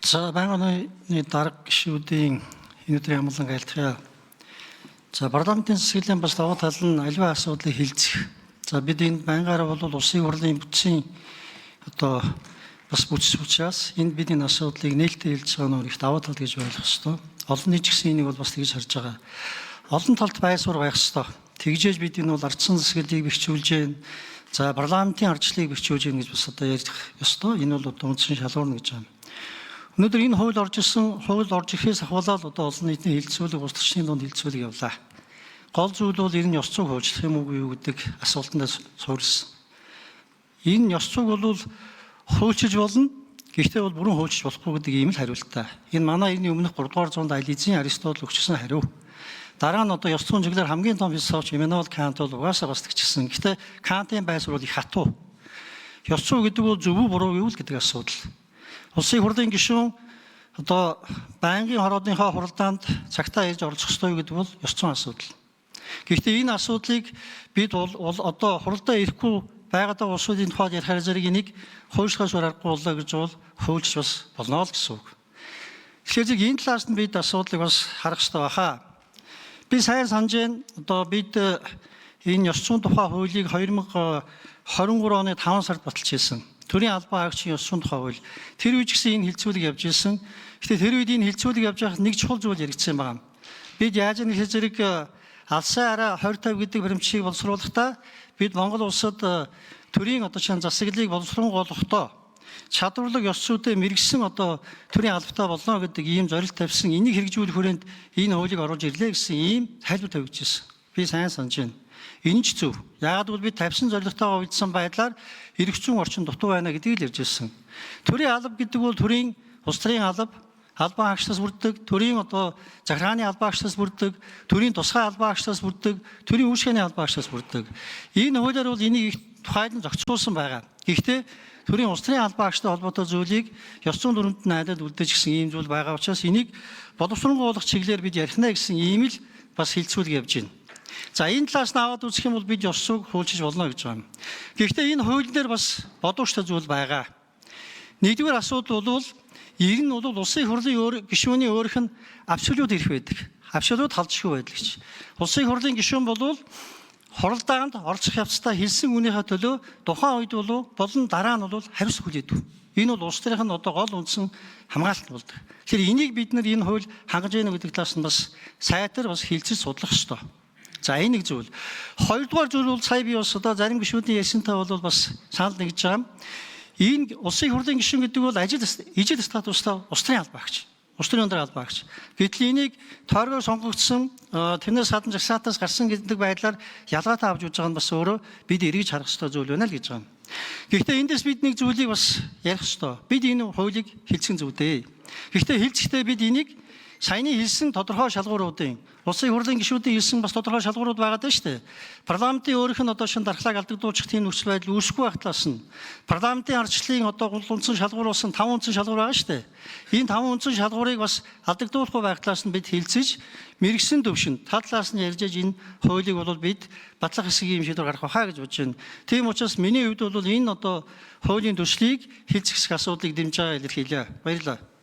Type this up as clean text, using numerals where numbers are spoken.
За, байнгын дарга гишүүдийн энэ өдрийн амгалан айлтгая. За, парламентын засаглалын бас давуу тал нь аливаа асуудлыг хилцэх. За, бид энд байнгаараа бол улсын хурлын бүтцийн одоо бас бүтц учраас энд бид энэ асуудлыг нээлттэй хэлж байгаа нь их давуу тал гэж ойлгох ёстой. Олон нийт ч гэсэн энийг бол бас тэгж харж байгаа. Олон талд байсвар байх ёстой. Тэгжээж бид энэ бол ардсан засаглалыг бэхжүүлж гэн. За, парламентын ардчлалыг бэхжүүлж гэн гэж бас одоо ярих ёстой. Энэ бол одоо үндсэн шалгуурна гэж байна. Өнөөдөр энэ хууль орж ирсэн, хууль орж ирэхээс ахуулаад одоо олон нийтийн хилцүүлэг, улс төрчний дунд хилцүүлэг явлаа. Гол зүйл бол энэ ёс зүйг хуучлах юм уу юу гэдэг асуултанд суурилсан. Энэ ёс зүйг бол хуульчилж болно. Гэхдээ бол бүрэн хуульчилж болохгүй гэдэг ийм л хариулттай. Энэ манай энэний өмнөх 3 дугаар зуунд аль эзэн Аристотл өгчсөн хариу. Дараа нь одоо ёс зүйн чиглэлээр хамгийн том философч Иммануэл Кант бол угаасаа бас тэгчихсэн. Гэхдээ Кантын байр суурь бол их хатуу. Ёс зүй гэдэг бол зөв үү буруу юу л гэдэг асуудал. Улсын хурлын гишүүн одоо байнгын хорооныхоо хуралдаанд цагтаа ирж оролцох ёстой гэдэг бол ёс зүйн асуудал. Гэхдээ энэ асуудлыг бид бол одоо хуралдаа ирэхгүй байгаад байгаа улсуудын тухайд ярихаар зэрэг энийг хуульчлахаас өөр аргагүй боллоо гэж бол хуульч бас болно л гэсэн үг. Тэгэхээр зэрэг энэ талаас нь бид асуудлыг бас харах ёстой баха. Би сайн санаж байна. Одоо бид энэ ёс зүйн тухай хуулийг 2023 оны 5 сард баталж ирсэн. Төрийн албан хаагчийн ёс зүйн тухай хууль. Тэр үед ч гэсэн энэ хилцүүлэг явж ирсэн. Гэхдээ тэр үед энэ хилцүүлэг явж байхад нэг чухал зүйл яригдсан байна. Бид яаж нэг зэрэг алсын араа 20 50 гэдэг баримтчийг боловсруулахдаа бид Монгол улсад төрийн одоо чинь засаглалыг боловсрунгуулахдаа чадварлаг ёс зүйдээ мэргэсэн одоо төрийн албатай болно гэдэг ийм зорилт тавьсан. Энийг хэрэгжүүлэх хүрээнд энэ хуулийг оруулж ирлээ гэсэн ийм тайлбар тавигдчихсан. Би сайн санаж байна. Энэ ч зөв. Яагаад гэвэл би тавьсан зорилготойгоо уялдсан байдлаар эрх зүйн орчин дутуу байна гэдгийг л ярьж ирсэн. Төрийн алба гэдэг бол төрийн улс төрийн алба, албан хаагчдаас бүрддэг, төрийн одоо захиргааны албан хаагчдаас бүрддэг, төрийн тусгай албан хаагчдаас бүрддэг, төрийн үйлчилгээний албан хаагчдаас бүрддэг. Энэ хуулиар бол энийг их тухайлан зохицуулсан байгаа. Гэхдээ төрийн улс төрийн албан хаагчтай холбоотой зүйлийг ёс зүйн дүрмэнд найдаад үлдээж гисэн ийм зүйл байгаа учраас энийг боловсронгуйлах чиглэлээр бид ярих нэ гэсэн ийм л бас хилцүүлэг явж байна. За, энэ талаас нь аваад үзэх юм бол бид ёс зүйг хуульчилж болно гэж байгаа юм. Гэхдээ энэ хууль дээр бас бодууштай зүйл байгаа. Нэгдүгээр асуудал бол ер нь бол улсын хурлын өөр гишүүний өөрөх нь абсолют эрх байдаг. Абсолют халдшгүй байдал гэж. Улсын хурлын гишүүн бол хуралдаанд оролцох явцдаа хэлсэн үнийхээ төлөө тухайн үед болов болон дараа нь бол хариуцлага хүлээдэг. Энэ бол улс төрийнх нь одоо гол үндсэн хамгаалалт болдог. Тэгэхээр энийг бид нар энэ хууль хангаж яах гэдэг талаас нь бас сайтар бас хилцэж судлах ёстой. За, энэ нэг зүйл. Хоёрдугаар зүйл бол сая би бас одоо зарим гишүүдийн ярьсантай бол бас санал нэгж байгаа юм. Энэ улсын хурлын гишүүн гэдэг бол ажил ижил статустай улс төрийн албан хаагч. Улс төрийн өндөр албан хаагч. Гэтэл энийг тойргоор сонгогдсон, тэрнээс гадна жагсаалтаас гарсан гэдэг байдлаар ялгаатай авч үзэж байгаа нь бас өөрөө бид эргэж харах ёстой зүйл байна л гэж байгаа юм. Гэхдээ эндээс бид нэг зүйлийг бас ярих ёстой. Бид энэ хуулийг хилцэн зүйдээ. Гэхдээ хилцэхдээ бид энийг саяны хэлсэн тодорхой шалгууруудын, улсын хурлын гишүүдийн хэлсэн бас тодорхой шалгуурууд байгаа даа шүү дээ. Парламентын өөрийнх нь одоо шин дархлааг алдагдуулчих тийм нөхцөл байдал үүсэхгүй байх талаас нь парламентын ардчлалын одоо гол үндсэн шалгуур болсон 5 үндсэн шалгуур байгаа шүү дээ. Энэ 5 үндсэн шалгуурыг бас алдагдуулахгүй байх талаас нь бид хилцэж мэргэсэн төвшөнд тал талаас нь ярьж энэ хуулийг бол бид батлах хэсгийн юм шийдвэр гаргах байхаа гэж бодож байна. Тийм учраас миний хувьд бол энэ одоо хуулийн төслийг хилцэх хэсэг асуудлыг дэмжиж байгаа илэрхийлье. Баярлалаа.